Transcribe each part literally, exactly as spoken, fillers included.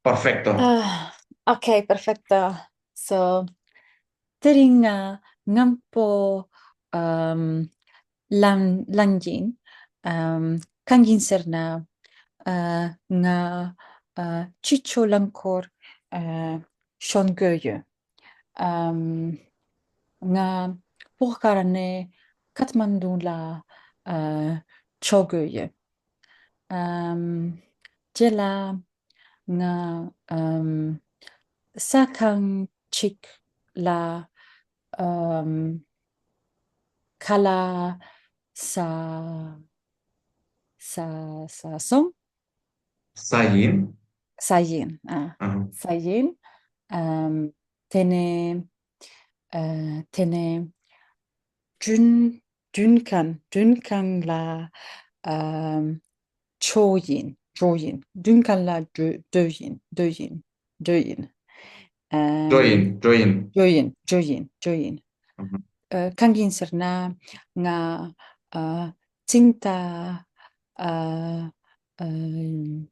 Perfecto. Ah, ok, perfecto. So, དེ་རིང་ང་ངམ་པོ་ཨམ་ལང་ལང་ཡིན། ཨམ་གང་ཡིན་ཟེར་ན་ཨ་ང་ཨ་ཕྱི་ཕྱོགས་རླངས་འཁོར་ཨ་ཞོན་དགོས་ཡོད། ཨམ་ང་པོ་ཁ་ར་ནས་ཁཐ་མན་ཌུ་ལ་ཨ་ཆོག་དགོས་ཡོད། ཨམ་རྗེས་ལ་ང་ཨམ་ས་ཁང་ཅིག་ལ་ཨམ་ཁ་ལག་ཟ་ཟ་ཟ་སོང་། ཟ་ཡིན། ཟ་ཡིན། ཨ། ཨ། ཟ་ཡིན། ཨམ། དེ་ནས་ཨ། དེ་ནས་མགྲོན་མགྲོན་ཁང་མགྲོན་ཁང་ལ་ཨམ། འགྲོ་ཡིན། འགྲོ་ཡིན། མགྲོན་ཁང་ལ་འགྲོ་འགྲོ་ཡིན། འགྲོ་ཡིན། འགྲོ་ཡིན། ཨ། འགྲོ་ཡིན། འགྲོ་ཡིན། འགྲོ་ཡིན། འགྲོ་ཡིན། འགྲོ་ཡིན། ཨ། གང་ཡིན་ཟེར་ན་ང་ཨ། ཚིག་མདའ་ཨ། ཨ།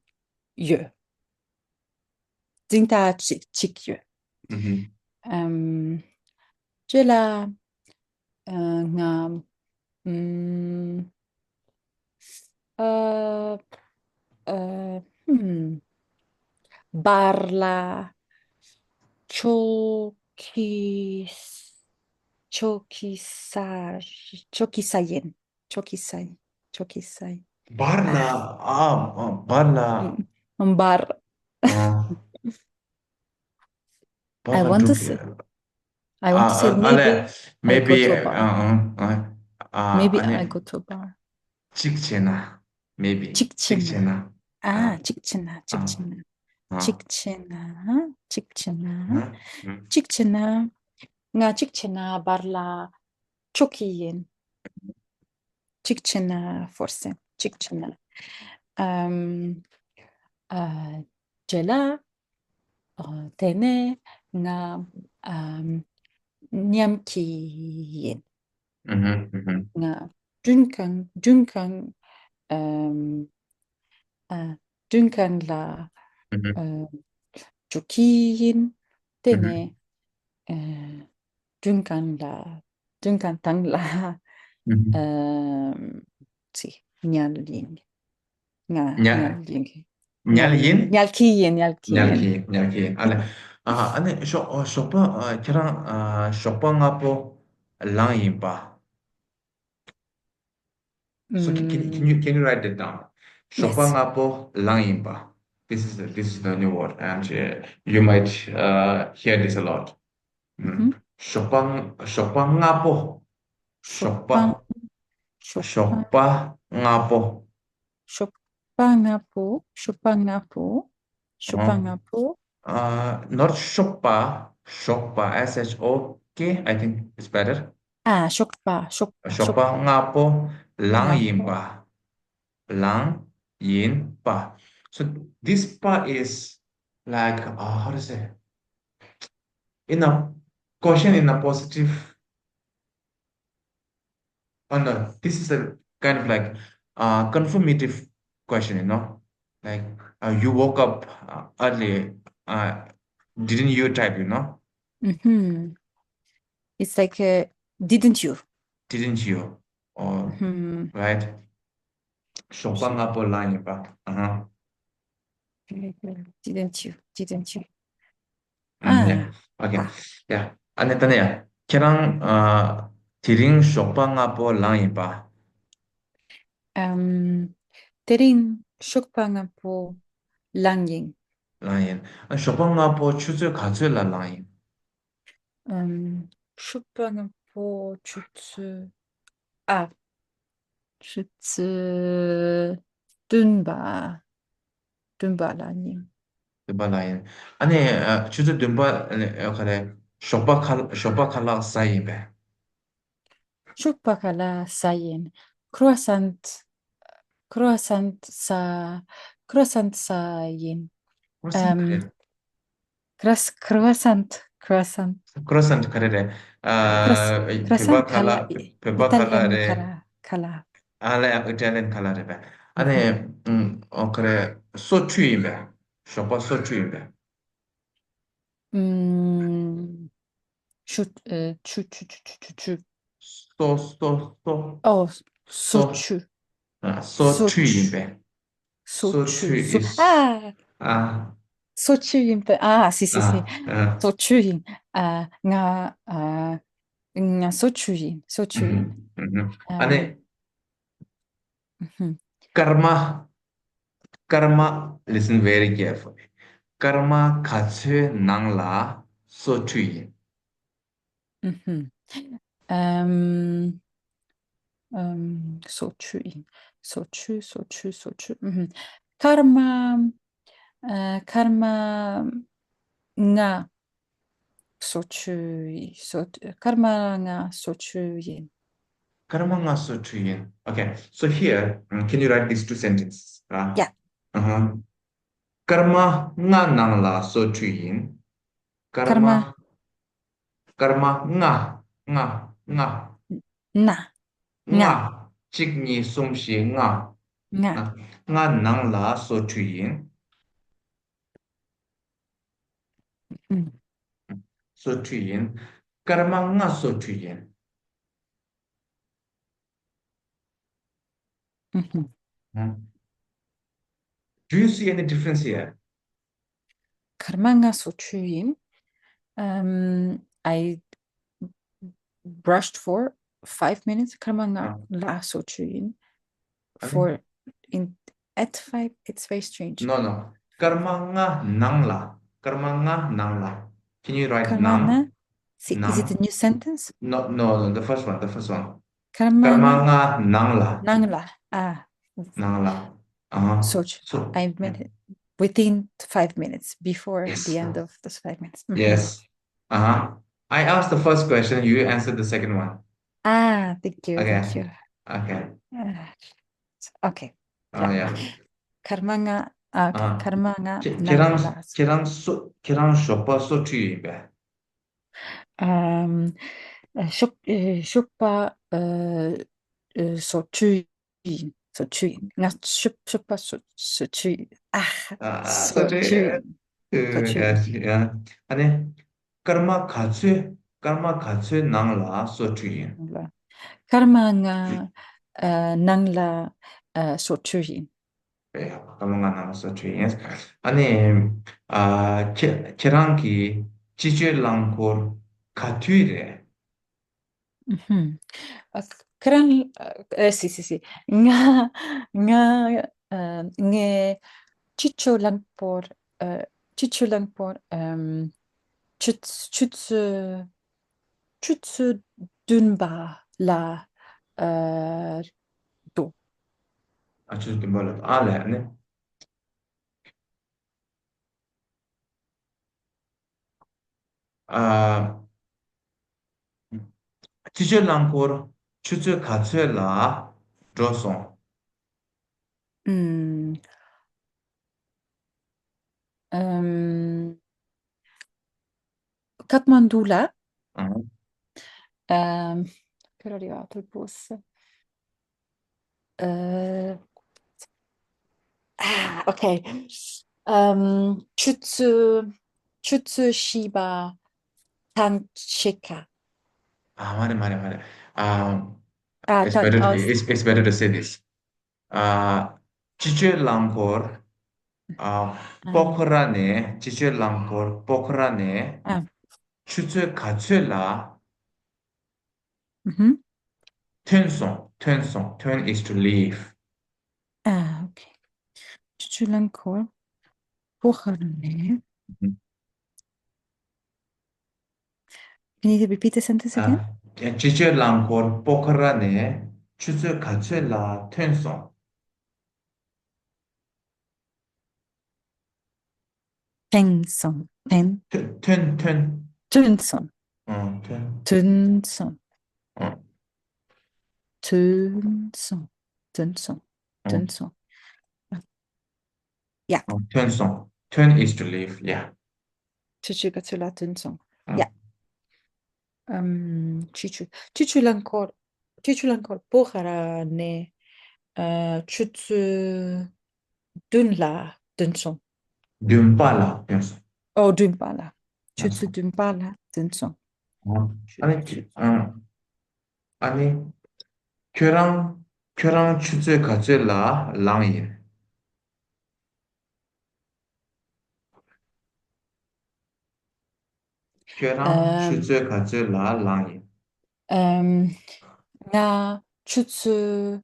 ཡོད། ཚིག་མདའ་ཅིག་ཅིག་ཡོད། ཨམ། རྗེས་ལ་ཨ། ང་ཨམ། ཨ། ཨ། ཧུམ། བར་ལ་ཆོ་གི་ཆོ་གི་ས་ཆོ་གི་ས་ཡིན། ཆོ་གི་ས་ཡིན། ཆོ་གི་ས་ཡིན། བར་ལ། ཨ། བར་ལ། བར། ཨ། བར་I ལ་want to འགྲོ་say གི I want to say ཨ། ཨ། ལས། maybe I go to a bar. Maybe I go to a bar. གཅིག་བྱས་ན། maybe གཅིག་བྱས་ན། ཨ། གཅིག་བྱས་ན། གཅིག་བྱས་ན། ཨ། གཅིག་བྱས་ན། གཅིག་བྱས་ན། ཨ། གཅིག་བྱས་ན། ང་གཅིག་བྱས་ན་བར་ལ་འགྲོ་གི་ཡིན། གཅིག་བྱས་ན་ཧྥོར་སེམས་གཅིག་བྱས་ན། ཨམ། ཨ། རྗེས་ལ། ཨ། དེ་ནས་ང་ཨམ། མཉམ་གྱི་ཡིན། ང་མགྲོན་ཁང་མགྲོན་ཁང་ཨམ། ཨ། མགྲོན་ཁང་ལ་ཨ། འགྲོ་གི་ཡིན། དེ་ནས་ཨ། མགྲོན་ཁང་ལ་མགྲོན་ཁང་ཐང་ལ་ཨམ། ཚི་ཉལ་ཡིན། ང་ཉལ་ཉལ་ཡིན། ཉལ་ཡིན། ཉལ་གི་ཡིན། ཉལ་གི་ཉལ་ཡིན། གི་ཉལ་གི། ཨ་ལས། ཨ། ཨ་ནི་ཞོགས་ཞོགས་པ་ཨ། ཁྱེད་རང་ཨ། ཞོགས་པ་སྔ་པོ་ལངས་ཡིན་པ། So can, can, can you, can you write that down? ཞོགས་པ་སྔ་པོ་ལངས་ཡིན་པ། This is the, this is the new word and uh, you might uh, hear this a lot. ཞོགས་པ་ཞོགས་པ་སྔ་པོ། ཞོགས་པ་ཞོགས་པ་སྔ་པོ། ཞོགས་པ་སྔ་པོ། ཞོགས་པ་སྔ་པོ། ཞོགས་པ་སྔ་པོ། ཨ། not ཞོགས་པ། ཞོགས་པ། S H O K, I think it's better. ཨ། ཞོགས་པ། ཞོགས་པ། ཞོགས་པ་སྔ་པོ་ལངས་ཡིན་པ། ལངས་ཡིན་པ། So this པ is like uh, how to say? In a question in a positive Oh no, this is a kind of like uh, confirmative question, you know? Like uh, you woke up uh, early, uh, didn't you type, you know? Mm-hmm. It's like, uh, didn't you? Didn't you? Oh, mm-hmm. Right? ཞོགས་པ་སྔ་པོ་ལངས་ཡིན་པ། Uh-huh. Didn't you? Didn't you? Mm, yeah. Okay. Yeah. ཨ་ནི་ད་ནི་ཡ། ཁྱེད་རང་ཨ། དེ་རིང་ཞོགས་པ་སྔ་པོ་ལངས་ཡིན་པ། ཨམ། དེ་རིང་ཞོགས་པ་སྔ་པོ་ལངས་ཡིན། ལངས་ཡིན། ཨ། ཞོགས་པ་སྔ་པོ་ཆུ་ཚོད་ག་ཚོད་ལ་ལངས་ཡིན། ཨམ། ཞོགས་པ་སྔ་པོ་ཆུ་ཚོད། ཨ། ཆུ་ཚོད་བདུན་པ། བདུན་པ་ལ་ཡིན། བདུན་པ་ལ་ཡིན། ཨ་ནི་ཨ། ཆུ་ཚོད་བདུན་པ་ལ་ག་རེ། ཞོགས་པ་ཁ་ཞོགས་པ་ཁ་ལག་ཟ་ཡིན་པས། ཞོགས་པ་ཁ་ལག་ཟ་ཡིན། ཁྲོ་སན། ཁྲོ་སན་ཟ། ཁྲོ་སན་ཟ་ཡིན། ཁྲོ་སན་ག་རེ། ཨམ། ཁྲོ་ཁྲོ་སན། ཁྲོ་སན། ཁྲོ་སན་ག་རེ་རེད། ཨ། ཁྲོ་སན། བོད་པ་ཁ་ལག་བོད་པ་ཁ་ལག་རེད། ཨི་ཊ་ལི་ཡན་ཁ་ལག་ཁ་ལག་ཨ་ལས། ཨི་ཊ་ལི་ཡན་ཁ་ལག་རེད་པས། ཨ་ནི་ཨོ་ག་རེ། སོ་འཁྲུད་ཡིན་པས། ཞོགས་པ་སོ་བཅུ་ཡིན་པས། ཨུམ། ཆུ། ཨེ། ཆུ་ཆུ་ཆུ་ཆུ་ཆུ་ཆུ། སོ་སོ་སོ། ཨོ། སོ་སོ། བཅུ། ཨ། སོ་སོ་བཅུ་ཡིན་པས། སོ་སོ་བཅུ། བཅུ་སོ། ཨིས། ཨ། ཨ། སོ་བཅུ་ཡིན་པས། ཨ། སི་སི་སི། ཨ། ཨ། སོ་བཅུ་ཡིན། ཨ། ང་། ཨ། ང་སོ་བཅུ་ཡིན། སོ་བཅུ་ཡིན། ཨུ་ཧུམ། ཨ་ནི། ཨུ་ཧུམ། སྐར་མ། སྐར་མ། Listen very carefully. སྐར་མ་ག་ཚོད་ནང་ལ་སོ་བཅུ་ཡིན། ཨུ་ཧུམ། ཨམ། ཨམ། སོ་བཅུ་ཡིན། སོ་བཅུ། སོ་བཅུ། སོ་བཅུ། ཨུ་ཧུམ། སྐར་མ། ཨ། སྐར་མ་ལྔ་སོ་བཅུ་ཡིན། སོ། སྐར་མ་ལྔ་སོ་བཅུ་ཡིན། སྐར་མ་ལྔ་སོ་བཅུ་ཡིན། Okay, so here, mm, can you write these two sentences? Uh, Yeah. Uh-huh. སྐར་མ་ལྔ་ནང་ལ་སོ་བཅུ་ཡིན། སྐར་མ། སྐར་མ། སྐར་མ་ལྔ། ལྔ། ལྔ། ལྔ། ལྔ། ལྔ། གཅིག་གཉིས་གསུམ་བཞི་ལྔ། ལྔ། ལྔ། ལྔ་ནང་ལ་སོ་བཅུ་ཡིན། ཨུམ། སོ་བཅུ་ཡིན། སྐར་མ་ལྔ་སོ་བཅུ་ཡིན། ཨུམ། ཨུམ། Do you see any difference here? སྐར་མ་ལྔ་སོ་བཅུ་ཡིན། Um, I brushed for five minutes. སྐར་མ་ལྔ་ལ་སོ་བཅུ་ཡིན། For in at five, it's very strange. No, no. སྐར་མ་ལྔ་ནང་ལ། སྐར་མ་ལྔ་ནང་ལ། Can you write སྐར་མ་ནང་། ལྔ། See, is it a new sentence? No, no, no, the first one, the first one. སྐར་མ་སྐར་མ་ལྔ། ལྔ་ནང་ལ། ནང་ལ། ཨ། ནང་ལ། Uh-huh. སོ་བཅུ། So, I meant it within five minutes, before Yes. the end of those five minutes. Mhm. Yes. Uh-huh. I asked the first question, you answered the second one. Ah, thank you, Okay. thank you. Okay. Ah, okay. Oh, yeah. སྐར་མ་ལྔ། ཨ། ཨ། སྐར་མ་ལྔ་ཁྱེད་ཁྱེད་རང་ནང་ལ། ཁྱེད་རང་སོ། ཁྱེད་རང་ཞོགས་པ་སོ་བཅུ་ཡིན་པས། ཨམ། ཞོགས། ཞོགས་པ། ཨ། སོ་བཅུ་ཡིན། སོ་བཅུ་ཡིན། ང་ཞོགས། ཞོགས་པ་སོ། སོ་བཅུ་ཡིན། ཨ། ཨ། སོ་བཅུ་ཡིན། སོ་བཅུ་ཡིན། ཨ་ནི། སྐར་མ་ག་ཚོད། སྐར་མ་ག་ཚོད་ནང་ལ་སོ་བཅུ་ཡིན། སྐར་མ་ལྔ། ཨ། ནང་ལ། ཨ། སོ་བཅུ་ཡིན། ཨེ། སྐར་མ་ལྔ་ནང་ལ་སོ་བཅུ་ཡིན། ཨ་ནི། ཨ། ཁྱེད་ཁྱེད་རང་གི་སྤྱི་སྤྱོད་རླངས་འཁོར་ག་དུས་རེད། ཨུ་ཧུམ། ཨ། ཁྱེད་རང་། ཨ། སི་སི་སི། ང་། ང་། ཨ། ངའི་སྤྱི་སྤྱོད་རླངས་འཁོར། ཨ། སྤྱི་སྤྱོད་རླངས་འཁོར། ཨམ། ཆུ་ཚོད། ཆུ་ཚོད། ཆུ་ཚོད་བདུན་པ་ལ། ཨ། འདུག་ཨ། ཆུ་ཚོད་བདུན་པ་ལ་འདུག་ཨ་ལས་ནི། ཨ། སྤྱི་སྤྱོད་རླངས་འཁོར་ཆུ་ཚོད་ག་ཚོད་ལ་འགྲོ་སོང་། ཨུམ། ཨམ། ཀཐ་མན་ཌུ་ལ། ཨ། ཨམ། Quelle ora è arrivato il bus? ཨ། ཨ། ཨོ་ཁེ། ཨམ། ཆུ་ཚོད། ཆུ་ཚོད་བཞི་པ་དང་ཕྱེད་ཀ་ཨ། མ་རེད། མ་རེད། མ་རེད། ཨ། ཨ། It's ད་better to, ཨ། it's, it's better to say this. ཨ། སྤྱི་སྤྱོད་རླངས་འཁོར། ཨ། ཨ། པོ་ཁ་ར་ནས། སྤྱི་སྤྱོད་རླངས་འཁོར་པོ་ཁ་ར་ནས། ཨ། ཆུ་ཚོད་ག་ཚོད་ལ། ཨུ་ཧུམ། ཐོན་སོང་། ཐོན་སོང་། Turn is to leave. ཨ། ཨོ་ཁེ། སྤྱི་སྤྱོད་རླངས་འཁོར་པོ་ཁ་ར་ནས། ཨུ་ཧུམ། Can you repeat the sentence again? ཨ། སྤྱི་སྤྱོད་རླངས་འཁོར་པོ་ཁ་ར་ནས་ཆུ་ཚོད་ག་ཚོད་ལ་ཐོན་སོང་། ཐོན་སོང་། ཐོན། ཐོན། ཐོན། ཐོན། ཐོན་སོང་། ཨང་། ཐོན། ཐོན་སོང་། ཨང་། ཐོན་སོང་། ཐོན་སོང་། ཨང་། ཐོན་སོང་། ཡ། ཨང་། ཐོན་སོང་། Turn is to leave. Yeah. ཆུ་ཚོད་ག་ཚོད་ལ་ཐོན་སོང་། ཨང་། ཡ། ཨམ། སྤྱི་སྤྱོད། སྤྱི་སྤྱོད་རླངས་འཁོར། སྤྱི་སྤྱོད་རླངས་འཁོར་པོ་ཁ་ར་ནས། ཨ། ཆུ་ཚོད་བདུན་ལ་ཐོན་སོང་། བདུན་པ་ལ་ཐོན་སོང་། ཨོ་བདུན་པ་ལ། ཆུ་ལ་ཚོད་སོང་། བདུན་པ་ལ་ཐོན་སོང་། ཨ་ནི་ཁྱེད་ཨ་ཨ་ནི་ཁྱོད་རང་ཁྱོད་རང་ཆུ་ཚོད་ག་ཚོད་ལ་ལངས་ཡིན། ཁྱོད་རང་ཆུ་ཨམ། ཚོད་ག་ཚོད་ལ་ལངས་ཡིན། ཨམ། ང་ཆུ་ཚོད་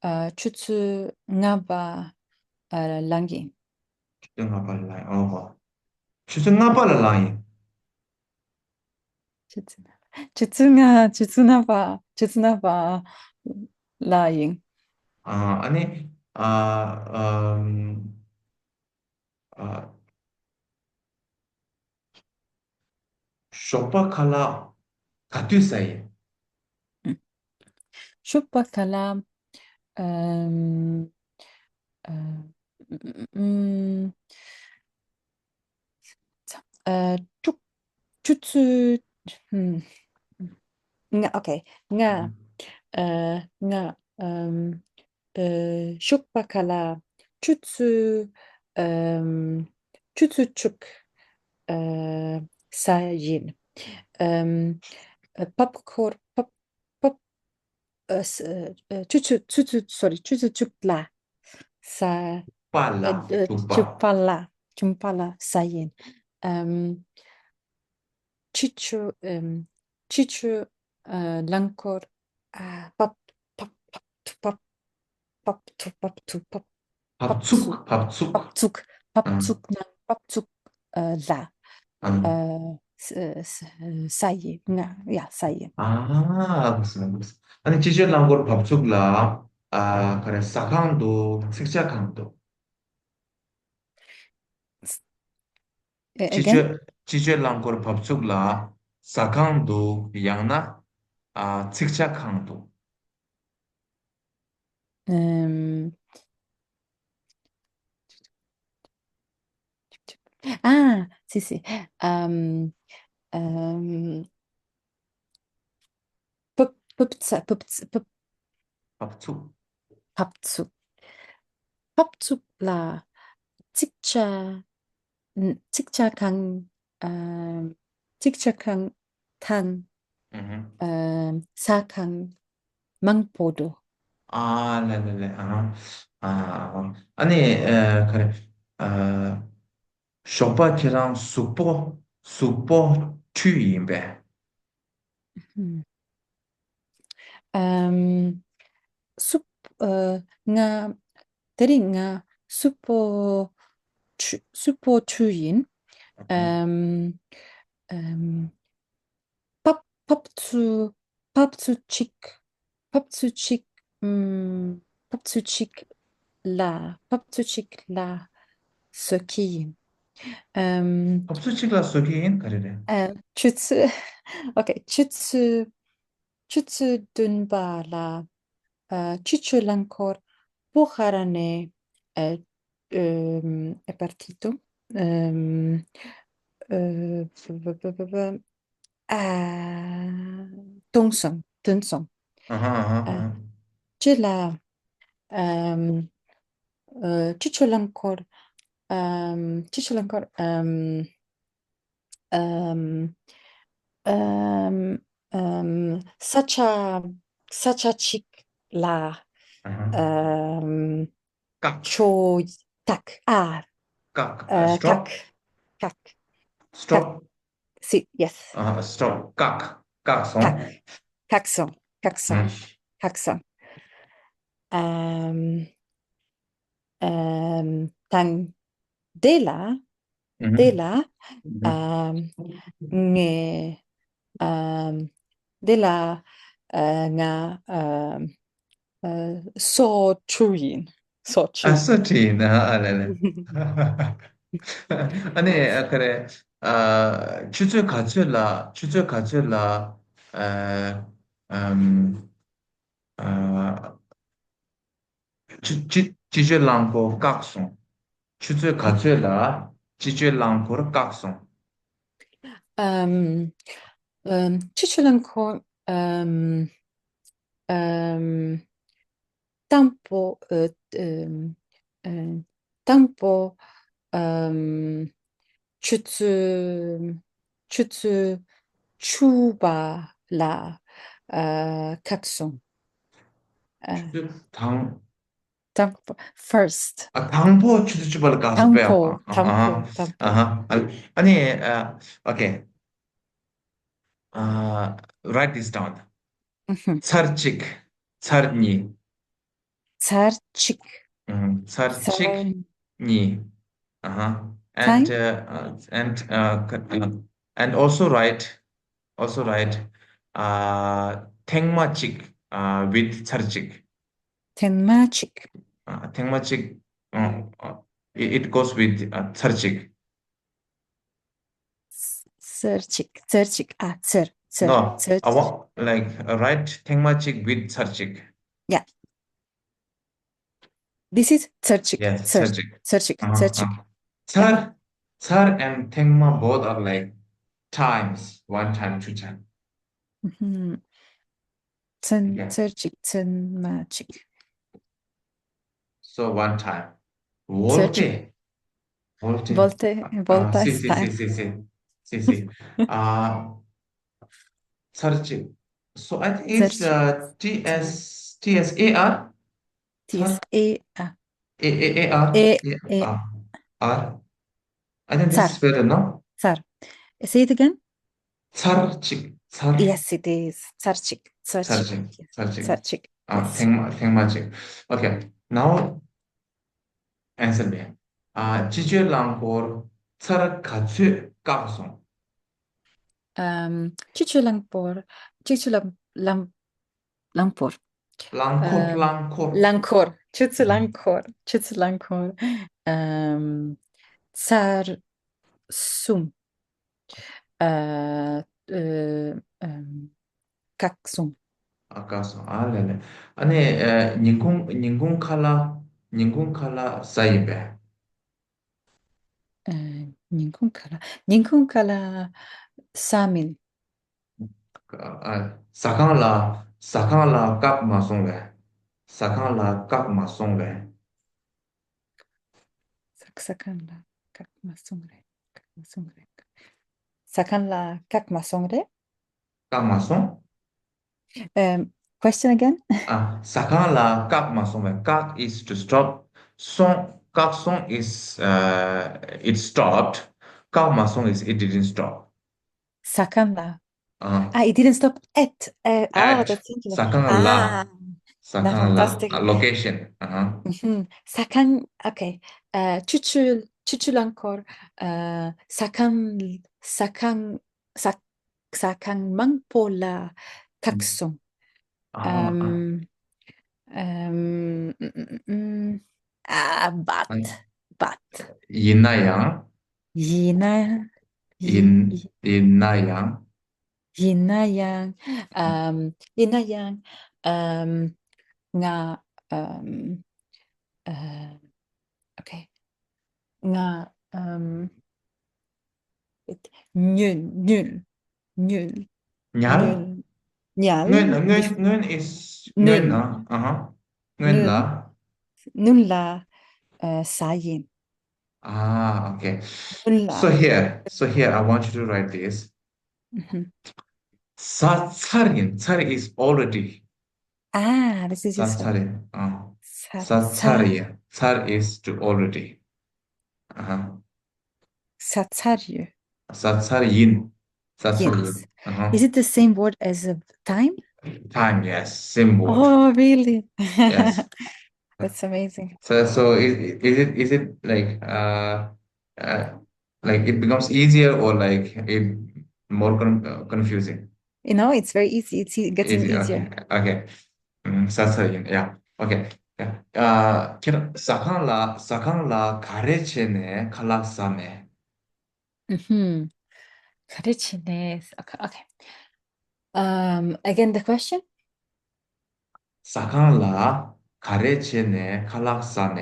ཨ་ཆུ་ཚོད་ལྔ་པ་ཨ་ལངས་ཡིན། ཆུ་ཚོད་ལྔ་པ་ལ་ལངས་ཡིན། ཨོ་ཧོ། ཆུ་ཚོད་ལྔ་པ་ལ་ལངས་ཡིན། ཆུ་ཚོད་ཆུ་ཚོད་ལྔ་ཆུ་ཚོད་ལྔ་པ་ཆུ་ཚོད་ལྔ་པ་ལ་ཡིན། ཨ་ཨ་ནི་ཨ་ཨམ། ཨ། ཞོགས་པ་ཁ་ལག་ག་དུས་ཟ་ཡིན། ཞོགས་པ་ཁ་ལག་ཨམ། ཨ། ཨམ། ཨ། དྲུག་ཆུ་ཚོད། ཧུམ། ང་། ཨོ་ཁེ། ང་། ཨ། ང་། ཨམ། ཨ། ཞོགས་པ་ཁ་ལག་ཆུ་ཚོད། ཨམ། ཆུ་ཚོད་དྲུག་ཨ། ཟ་ཡིན། ཨམ། ཨ། པབ་ཁོར་པབ་པབ། ཨ། ས་ཨ། ཆུ་ཚོད་ཆུ་ཚོད་སོ་རི། ཆུ་ཚོད་དྲུག་ལ་ཟ། པ་ལ། ཨ། ཨ། དྲུག་པ། དྲུག་པ་ལ། དྲུག་པ་ལ་ཟ་ཡིན། ཨམ། ཕྱི་ཕྱོགས། ཨམ། ཕྱི་ཕྱོགས། ཨ། རླངས་འཁོར། ཨ། པབ་པབ་པབ་ཐུ་པབ། པབ་ཐུ་པབ་ཐུ་པབ། བབ་ཚུགས། བབ་ཚུགས། བབ་ཚུགས། བབ་ཨ། ཚུགས་ནང་བབ་ཚུགས། ཨ། ལ། ཨ། ཨ། ས་ས་ཡི། ང་། ཡ། ཟ་ཡིན། ཨ། ཨ་ནི་ཕྱི་ཕྱོགས་རླངས་འཁོར་བབ་ཚུགས་ལ། ཨ། ག་རེ། ཟ་ཁང་འདུག་ཚིག་ཇ་ཁང་འདུག་ཨེ། ཕྱི་ཨེ་གན། ཕྱོགས་ཕྱི་ཕྱོགས་རླངས་འཁོར་བབ་ཚུགས་ལ་ཟ་ཁང་འདུག་ཡང་ན། ཨ། ཚིག་ཇ་ཁང་འདུག་ཨམ། ཨ། སི་སི། ཨམ། ཨམ། བབ་བབ་ཚ་བབ་ཚ་བབ། བབ་ཚུགས། བབ་ཚུགས། བབ་ཚུགས་ལ་ཚིག་ཇ། ཚིག་ཇ་ཁང་། ཨམ། ཚིག་ཇ་ཁང་དང་། ཨུ་ཧུ། ཨམ། ཟ་ཁང་མང་པོ་འདུག་ཨ་ལེ་ལེ་ལེ། ཨ། ཨ། ཨ་ནི་ཨ། ག་རེ། ཨ། ཞོགས་པ་ཁྱེད་རང་གཟུགས་པོ་གཟུགས་པོ་འཁྲུད་ཡིན་པས། ཨམ། གཟུགས། ཨ། ང་། དེ་རིང་ང་གཟུགས་པོ་འཁྲུ་གཟུགས་པོ་འཁྲུད་ཡིན། ཨམ། ཨམ། བབ་བབ་ཚུགས། བབ་ཚུགས་ཅིག་བབ་ཚུགས་ཅིག་ཨམ། བབ་ཚུགས་ཅིག་ལ། བབ་ཚུགས་ཅིག་ལ་བཟོ་གི་ཡིན། ཨམ། བབ་ཚུགས་ཅིག་ལ་བཟོ་གི་ཡིན། ག་རེ་རེད། ཨ། ཆུ་ཚོད། ཨོ་ཁེ། ཆུ་ཚོད། ཆུ་ཚོད་བདུན་པ་ལ། ཨ། ཕྱི་ཕྱོགས་རླངས་འཁོར་པོ་ཁ་ར་ནས། ཨ། ཨམ། ཨེ་པར་ཐི་ཏུ། ཨམ། ཨ། བ་བ་བ་བ་བ། ཨ། ཐོན་སོང་། ཐོན་སོང་། ཨ་ཧ། ཨ་ཧ། ཨ། ཨ་ཧ། ཅི་ལ། ཨམ། ཨ། ཕྱི་ཕྱོགས་རླངས་འཁོར། ཨམ། ཕྱི་ཕྱོགས་རླངས་འཁོར། ཨམ། ཨམ། ཨམ། ཨམ། ས་ཆ། ས་ཆ་ཅིག་ལ། ཨ་ཧ། ཨམ། བཀག་ཆོ། བཀག་ཨ། བཀག་ཨ། ཨ། སི་ཊོབ། བཀག་བཀག་སི། ཡེ་སི། ཨ། སི་ཊོབ། བཀག་བཀག་སོང་། བཀག་བཀག་སོང་། བཀག་སོང་། ཨ། བཀག་སོང་། ཨམ། ཨམ། དང་། དེ་ལ། ཨུ་ཧུ། དེ་ལ། ཨུ་ཧུ། ཨམ། ངས། ཨམ། དེ་ལ། ཨ། ང་། ཨམ། ཨ། སོ་ཆུ་ཡིན། སོ་ཆུ། ཨ། སོ་ཆུ་ཡིན། ཨ་ལེ་ལེ། ཨ་ནི་ཨ། ག་རེ། ཨ། ཆུ་ཚོད་ག་ཚོད་ལ། ཆུ་ཚོད་ག་ཚོད་ལ། ཨ། ཨམ། ཨ། ཕྱི་ཕྱི་ཕྱི་ཕྱོགས་རླངས་འཁོར་བཀག་སོང་། ཆུ་ཚོད་ག་ཚོད་ལ་ཕྱི་ཕྱོགས་རླངས་འཁོར་བཀག་སོང་། ཨམ། ཨམ། ཕྱི་ཕྱོགས་རླངས་འཁོར། ཨམ། ཨམ། དང་པོ། ཨ། ཨམ། ཨམ། དང་པོ། ཨམ། ཆུ་ཚོད་ཆུ་ཚོད་བཅུ་པ་ལ་ཨ་ཁག་སོང་། ཨ། ཆུ་ཚོད་དང་། དང་པོ། First. ཨ། དང་པོ་ཆུ་ཚོད་བཅུ་པ་ལ་ཁག་སོང་དང་པོ། པས། ཨ། དང་ཨ་པོ། ཧ། དང་པོ། ཨ་ཧ། ཨ། ཨ་ནི། ཨ། Okay. Uh, write this down. ཨུ་ཧུ། ཚར་གཅིག་ཚར་གཉིས། ཚར་གཅིག་ཨུམ། ཚར་གཅིག་ཚར་གཉིས། ཨ་ཧ། And, time? Uh, uh, and, uh, c- uh, and also write, also write, uh, ཐེངས་མ་གཅིག uh, with ཚར་གཅིག་ཐེངས་མ་གཅིག་ཨ། ཐེངས་མ་གཅིག་ཨ། ཨ། It, it goes with uh, ཚར་གཅིག་ཚར་གཅིག་ཚར་གཅིག་ཨ། ཚར་ཚར No, ཚར། I want, like, uh, write ཐེངས་མ་གཅིག with ཚར་གཅིག Yeah. This is ཚར་གཅིག Yes, ཚར་ཚར་གཅིག་ཚར་གཅིག་ཨ་ཚར་གཅིག་ཨ། ཚར། ཚར་and ཐེངས་མ both are like times, one time, two time. ཨུ་ཧུམ། ཚར། Yeah. ཚར་གཅིག་ཚར་མ་གཅིག So one time. ཚར་གཅིག་བོལ་ཏེ། བོལ་ཏེ། བོལ་ཏེ། ཨ། བོལ་ཏེ། See, see, time. See, see, see, see, see. ཨ། ཚར་གཅིག So I think it's ཚར་གཅིག uh, T S, T S A R? T S A R. A, A, A, R? A, A, A, R. R. I think this is better, no? ཚར། Say it again. ཚར་གཅིག་ཚར། Yes, it is. ཚར་གཅིག་ཚར་ཚར་གཅིག་གཅིག་ཚར་གཅིག་ཚར་གཅིག་ཨ། Yes. ཐེངས་མ་ཐེངས་མ་གཅིག Okay. Now answer me. ཨ། སྤྱི་སྤྱོད་རླངས་འཁོར་ཚར་ག་ཚོད་བཀག་སོང་། ཨམ། སྤྱི་སྤྱོད་རླངས་འཁོར། སྤྱི་སྤྱོད་རླངས་རླངས་རླངས་འཁོར། རླངས་འཁོར། ཨམ། རླངས་འཁོར། རླངས་འཁོར། ཆུ་ཚོད་རླངས་འཁོར། ཆུ་ཚོད་རླངས་འཁོར། ཨམ། ཚར་གསུམ། ཨ། ཨ། ཨམ། བཀག་སོང་། ཨ། བཀག་སོང་། ཨ་ལེ་ལེ། ཨ་ནི། ཨ། ཉིན་གུང་ཉིན་གུང་ཁ་ལག་ཉིན་གུང་ཁ་ལག་ཟ་ཡིན་པས། ཨ། ཉིན་གུང་ཁ་ལག་ཉིན་གུང་ཁ་ལག་ཟ་མིན། ཨ། ཟ་ཁང་ལ་ཟ་ཁང་ལ་བཀག་མ་སོང་བས། ཟ་ཁང་ལ་བཀག་མ་སོང་བས། ཟ་ཟ་ཁང་ལ་བཀག་མ་སོང་རེད། བཀག་མ་སོང་རེད། ཟ་ཁང་ལ་བཀག་མ་སོང་རེད། བཀག་མ་སོང་། ཨམ། Question again. ཨ། ཟ་ཁང་ལ་བཀག་མ་སོང་བས། བཀག is to stop. སོང་། བཀག་སོང་is uh, it stopped. བཀག་མ་སོང་is it didn't stop. ཟ་ཁང་ལ། ཨ། Ah, it didn't stop at. Uh, oh, at. That's interesting. ཟ་ཁང་ལ། Ah, ཟ་ཁང་ལ། Fantastic. Location. ཨ། ཨུ་ཧུམ། ཟ་ཁང་། Okay. ཨ། ཆུ་ཚོད་ཆུ་ཚོད་རླངས་འཁོར། ཨ། ཟ་ཁང་ཟ་ཁང་ཟ་ཟ་ཁང་མང་པོ་ལ་བཀག་སོང་། ཨ། ཨམ། ཨམ། ཨ། But, but. ཡིན་ན་ཡང་། ཡིན་ན། ཡིན། ཡིན་ན་ཡང་། ཡིན་ན་ཡང་། ཨམ། ཡིན་ན་ཡང་། ཨམ། ང་། ཨམ། ཨ། Okay. ང་། ཨམ། ཉུལ། ཉུལ། ཉུལ། ཉལ། ཉུལ། ཉལ། སྔོན། སྔོན། སྔོན་is སྔོན། སྔོན་ན། ཨ་ཧ། སྔོན་ལ། སྔོན་ལ། ཨ། ཟ་ཡིན། Ah, okay. སྔོན་ལ། So here, so here, I want you to write this. ཨུ་ཧུམ། ཟ་ཚར་ཡིན། ཚར་is already. Ah, this is ཟ་useful. ཚར་ཡིན། ཨ། ཟ་ཟ་ཚར་ཚར། ཡིན། ཚར་is to already. ཨ་ཧ། ཟ་ཚར་ཡོད། ཟ་ཚར་ཡིན། ཟ་ཚར་ཡིན། Yes. ཨ་ཧ། Is it the same word as a time? Time, yes, same word. Oh, really? Yes. That's amazing. So, so is, is it, is it like, uh, uh, like, it becomes easier or, like, it more con- uh, confusing? You know, it's very easy. It's, it gets easier. Okay. Okay. ཟ་ཚར་ཡིན། Yeah. Okay. Yeah. ཨ། ཁྱེད་རང་ཟ་ཁང་ལ་ཟ་ཁང་ལ་ག་རེ་བྱས་ནས་ཁ་ལག་ཟ་མེད། ཨུ་ཧུམ། ག་རེ་བྱས་ནས། Okay, okay. Um, again, the question? ཟ་ཁང་ལ་ག་རེ་བྱས་ནས་ཁ་ལག་ཟ་མེད།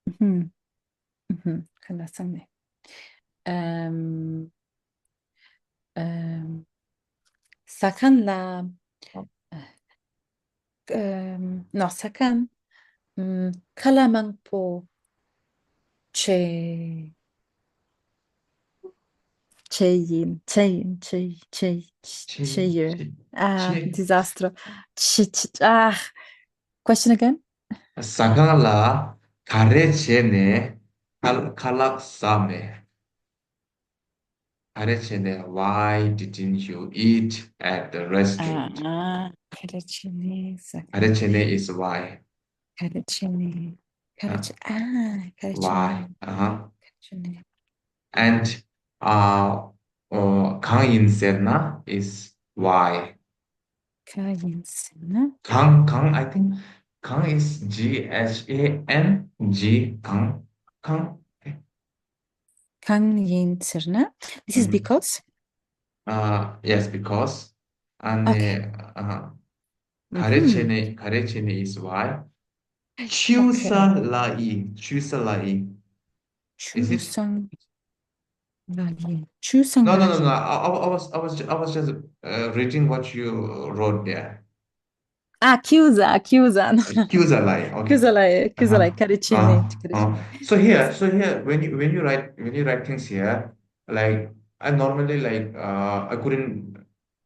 ཨུ་ཧུམ། ཨུ་ཧུམ། ཁ་ལག་ཟ་མེད། ཨམ། ཨམ། ཟ་ཁང་ལ། ཨམ། ནོ། ཟ་ཁང་། ཨམ། ཁ་ལག་མང་པོ། ཆེ། ཆེ་ཡིན། ཆེ་ཡིན། ཆེ་ཡིན། ཆེ་ཡོད། ཨ། ཆེ། Disaster. ཆེ། ཆེ། ཨ། Question again? ཟ་ཁང་ལ་ག་རེ་བྱས་ནས་ཁ་ཁ་ལག་ཟ་མེད། ག་རེ་བྱས་ནས། Why didn't you eat at the restaurant? ཨ། ག་རེ་བྱས་ནས་ཟ། ག་རེ་བྱས་ནས་is why. ག་རེ་བྱས་ནས། ག་རེ་བྱས། ཨ། ག་རེ་བྱས་ནས། Why. Uh-huh. ག་རེ་བྱས་ནས། And uh, uh, གང་ཡིན་ཟེར་ན་is why. གང་ཡིན་ཟེར་ན། གང་། གང་། I think གང་is G H A N G. གང་། གང་། གང་ཡིན་ཟེར་ན། This is because. Uh, yes, because. ཨ་ནི། Okay. Uh, ག་རེ་བྱས་ནས། ག་རེ་བྱས་ནས is why. ཆུ་ས་ལ་ཡི། ཆུ་ས་ལ་ཡི། Is it? ཆུ་ས་ལ་ཡི། ཆུ་ས་ལ་ཡི། No, no, no, no. I, I, I was, I was, I was just uh, reading what you wrote there. ཨ། ཁྱུ་ས། ཁྱུ་ས། ཁྱུ་ས་ལ་ཡི། Okay. ཁྱུ་ས་ལ་ཡི། ཁྱུ་ས་ལ་ཡི། ག་རེ་བྱས་ནས། ག་རེ་བྱས་ནས། So here, so here, when you, when you write, when you write things here, like, I normally, like, uh, I couldn't,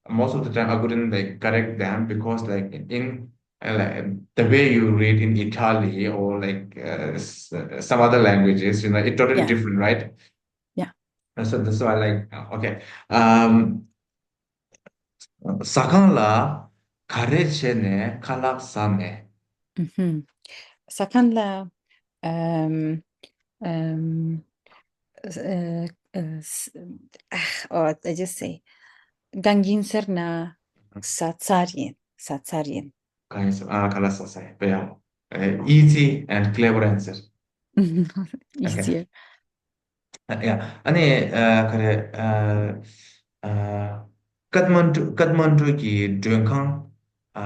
most of the time I couldn't, like, correct them because, like, in uh, like, the way you read in Italy or, like, uh, s- some other languages, you know, it's totally Yeah. different, right? Yeah. And so that's why, like, uh, okay. Um, ཟ་ཁང་ལ་ག་རེ་བྱས་ནས་ཁ་ལག་ཟ་མེད། ཨུ་ཧུམ། ཟ་ཁང་ལ། ཨམ། ཨམ། ཨ། ཨ། ཨ། Oh, I just say. གང་ཡིན་ཟེར་ན། ཟ་ཚར་ཡིན། ཟ་ཚར་ཡིན། གང་ཡིན་ཟེར། ཨ། ཁ་ལག་ཟ་ཚར་ཡིན། དཔེ་ཡག་པོ། Easy and clever answer. Okay. Easier. ཡ། ཨ་ནི། ཨ། ག་རེ། ཨ། ཨ། ཀཏ་མན་ཀྲུ། ཀཏ་མན་ཀྲུ་གི་མགྲོན་ཁང་། ཨ།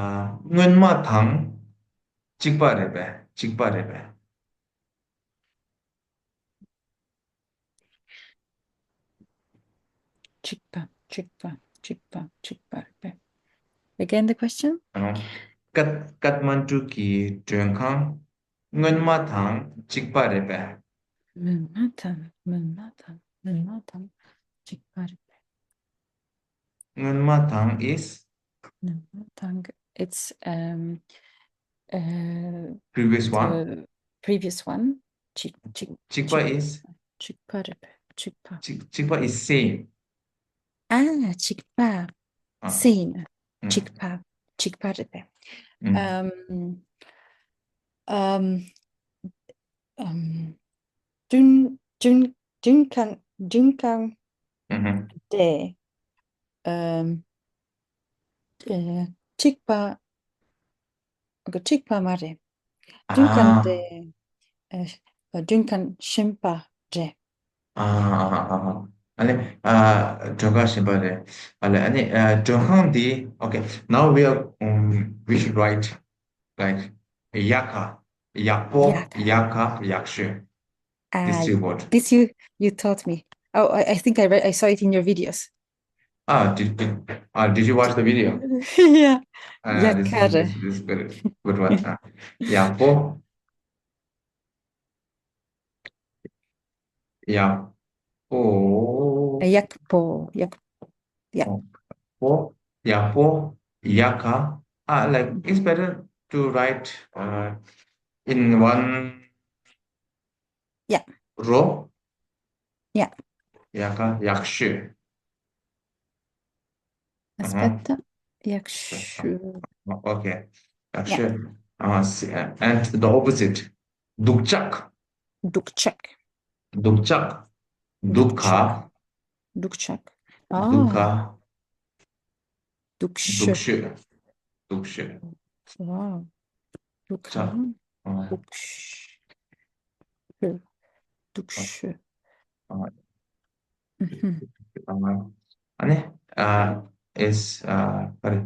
སྔོན་མ་དང་གཅིག་པ་རེད་པས། གཅིག་པ་རེད་པས། གཅིག་པ། གཅིག་པ། གཅིག་པ། གཅིག་པ་རེད་པས། Again, the question? ཨ། ཀཏ། ཀཏ་མན་ཀྲུ་གི་མགྲོན་ཁང་སྔོན་མ་དང་གཅིག་པ་རེད་པས། སྔོན་མ་དང་། སྔོན་མ་དང་། སྔོན་མ་དང་གཅིག་པ་རེད་པས། སྔོན་མ་དང་is? སྔོན་མ་དང་། It's, um, uh, previous one? The previous one. གཅིག་གཅིག་གཅིག་པ་གཅིག is? གཅིག་པ་རེད་པས། གཅིག་པ། གཅིག་གཅིག་པ is same. ཨ། གཅིག་པ། ཨ། Same. ཨུམ། གཅིག་པ། གཅིག་པ་རེད་པས། ཨུམ། ཨམ། ཨམ། ཨམ། མགྲོན། མགྲོན། མགྲོན་ཁང་། མགྲོན་ཁང་། ཨུམ། དེ། ཨམ། ཨེ། གཅིག་པ། གཅིག་པ་མ་རེད། མགྲོན་ཁང་དེ། ཨ། ཨེ། མགྲོན་ཁང་གཞན་པ་རེད། ཨ། ཨ། ཨ། ཨ། ཨ་ནི། ཨ། མགྲོན་ཁང་གཞན་པ་རེད། ཨ་ལས། ཨ་ནི། ཨ། མགྲོན་ཁང་འདི། Okay, now we are, um, we should write, like, ཡག་ག་ཡག་པོ། ཡག་ག་ཡག་ག་ཡག་ཤོས། These three words. This you, you taught me. Oh, I, I think I read, I saw it in your videos. Ah, did, did, ah, did you watch the video? Yeah. Ah, yeah, this is, this is good, good one. Ah, ཡག་པོ། ཡག་པོ། ཡག་པོ། ཡག་ཡག་པོ། ཡག་པོ། ཡག་ག Ah, like, it's better to write, uh, in one Yeah. row. Yeah. ཡག་ག་ཡག་ཤོས། It's better. ཡག་ཤོས། Okay. ཡག་ཤོས། Uh, and the opposite. སྡུག་ཅག་སྡུག་ཅག་སྡུག་ཅག་སྡུག་ག་སྡུག་ཅག་སྡུག་ག Oh. སྡུག་ཤོས། སྡུག་ཤོས། སྡུག་ཤོས། Wow. སྡུག་ག་སྡུག་ཤོས། སྡུག་ཤོས། ཨ་ནི། Uh, is, uh, what is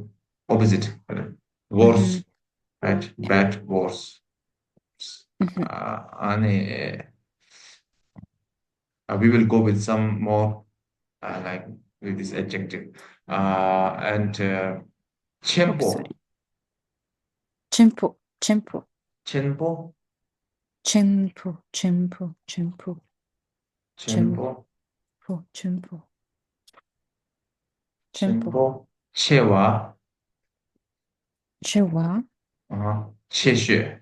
opposite? Worse. Right? Bad, worse. Uh, ཨ་ནི། Uh, we will go with some more, uh, like, with this adjective. Uh, and, uh, ཆེན་པོ། ཆེན་པོ། ཆེན་པོ། ཆེན་པོ། ཆེན་པོ། ཆེན་པོ། ཆེན་པོ། ཆེན་པོ། པོ། ཆེན་པོ། ཆེན་པོ། ཆེ་བ། ཆེ་བ། ཨ། ཆེ་ཤོས།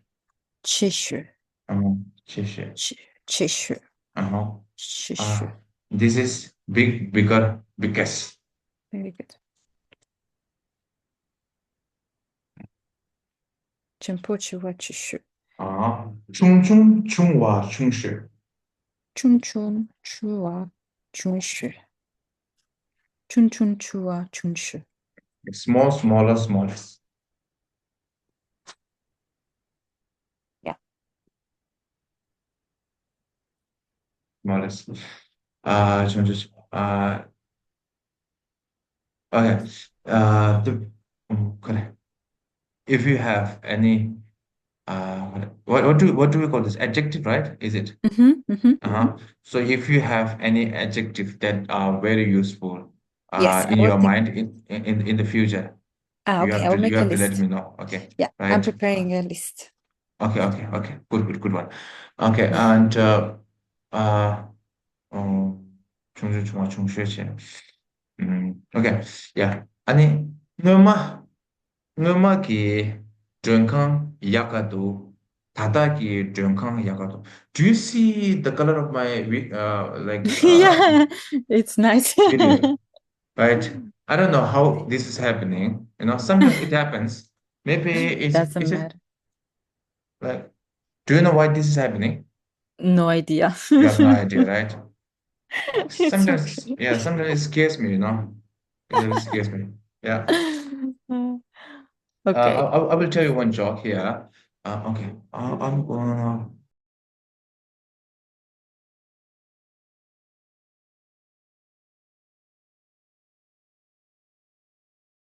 ཆེ་ཤོས། ཨ། ཆེ་ཤོས། ཆེ་ཆེ་ཤོས། ཨ། ཆེ་ཨ། ཤོས། This is big, bigger, biggest. Very good. ཆེན་པོ། ཆེ་བ། ཆེ་ཤོས། ཨ། ཆུང་ཆུང་། ཆུང་བ། ཆུང་ཤོས། ཆུང་ཆུང་། ཆུང་བ། ཆུང་ཤོས། ཆུང་ཆུང་། ཆུང་བ། ཆུང་ཤོས། Small, smaller, smallest. Yeah. Smallest. ཨ། ཆུང་ཆུང་། ཨ། Okay. Uh, the, um, correct. If you have any, uh, what, what, what do, what do we call this? Adjective, right? Is it? Mm-hmm, mm-hmm, Uh-huh. So if you have any adjective that are very useful, uh, Yes, in I your will think. mind in, in, in the future, Ah, you okay, have I'll to, make you a have to let list. Me know. Okay. Yeah, I'm Right? preparing a list. Okay, okay, okay. Good, good, good one. Okay, and uh, uh, um, ཆུང་ཆུང་། ཆུང་བ། ཆུང་ཤོས་བྱས། ཨུམ། Okay, yeah. ཨ་ནི་སྔོན་མ། སྔོན་མ་གི་མགྲོན་ཁང་ཡག་ག་འདུག་ད་ལྟ་གི་མགྲོན་ཁང་ཡག་ག་འདུག Do you see the color of my vi- uh, like uh, Yeah, it's nice. video? Right? I don't know how this is happening. You know, sometimes it happens. Maybe it's, Doesn't is it matter. Like, do you know why this is happening? No idea. You have no idea, right? It's Sometimes, okay. Yeah, sometimes it scares me, you know? It really scares me. Yeah. Uh, Okay. I, I I will tell you one joke here. Uh, okay. Uh, I'm gonna